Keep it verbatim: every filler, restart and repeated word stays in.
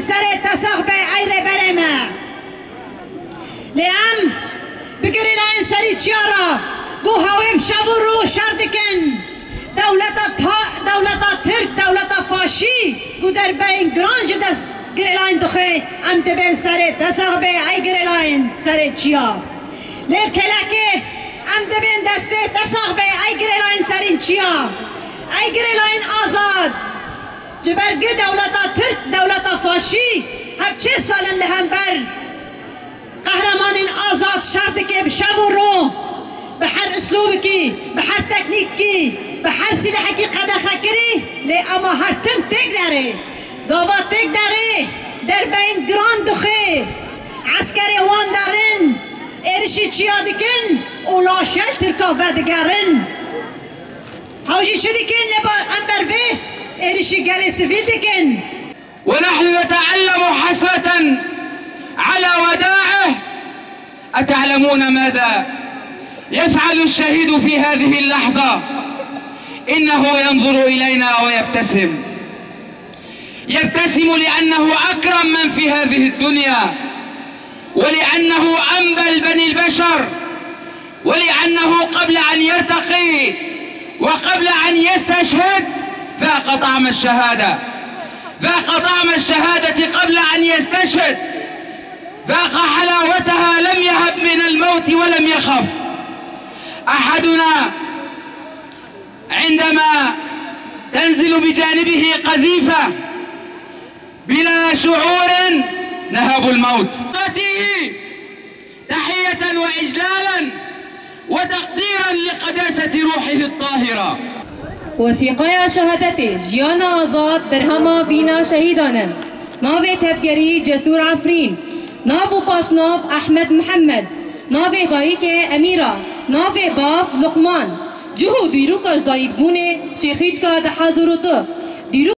Serê TSAK be ey rêberê me. Lê em bi gerîlayên serî çiya re ku hawê bi şev û rû şer dikin. Dewleta ta-, dewleta Tirk, dewleta faşî ku derbeyên giran ji dest gerîlayên dixê, em dibên serê TSAK be ey gerîlayên serê çiya. Lê kelekê em dibên destê TSAK be ey gerîlayên serîn çiya. Ey gerîlayên azad. Ji ber gi dewleta Tirk, dewleta faşî, hevçê sal in li hember qehremanên azad şer dike bi şev û rû, bi her uslûbikî, bi her teknîkikî, bi her sîlehekî qedexekirî, lê ema her tim têk derê. Gava têk derê, derbeyên giran dixê, eskerê wan derin, êrişî çiya dikin û laşê Tirka vedigerin. Ew jî çi dikin? Li ba-, em ber vê êrişî gelê sivîl dikin. ونحن نتألم حسرة على وداعه. أتعلمون ماذا يفعل الشهيد في هذه اللحظة؟ إنه ينظر إلينا ويبتسم. يبتسم لأنه أكرم من في هذه الدنيا، ولأنه أنبل بني البشر، ولأنه قبل أن يرتقي وقبل أن يستشهد ذاق طعم الشهادة، ذاق طعم الشهادة قبل أن يستشهد، ذاق حلاوتها، لم يهب من الموت ولم يخف. أحدنا عندما تنزل بجانبه قذيفة بلا شعور نهب الموت. تحية وإجلالا وتقديرا لقداسة روحه الطاهرة. Wesîqeya şehadetê, jiyana azad, berhema vîna şehîdan e. Navê tevgerî Cesûr Efrîn. Nav û paşnav Ehmed Mihemed. Navê dayikê Emîra. Navê bav Luqman. Cih û dîroka ji dayikbûnê Şêxîdka du hezar û du. Dîrok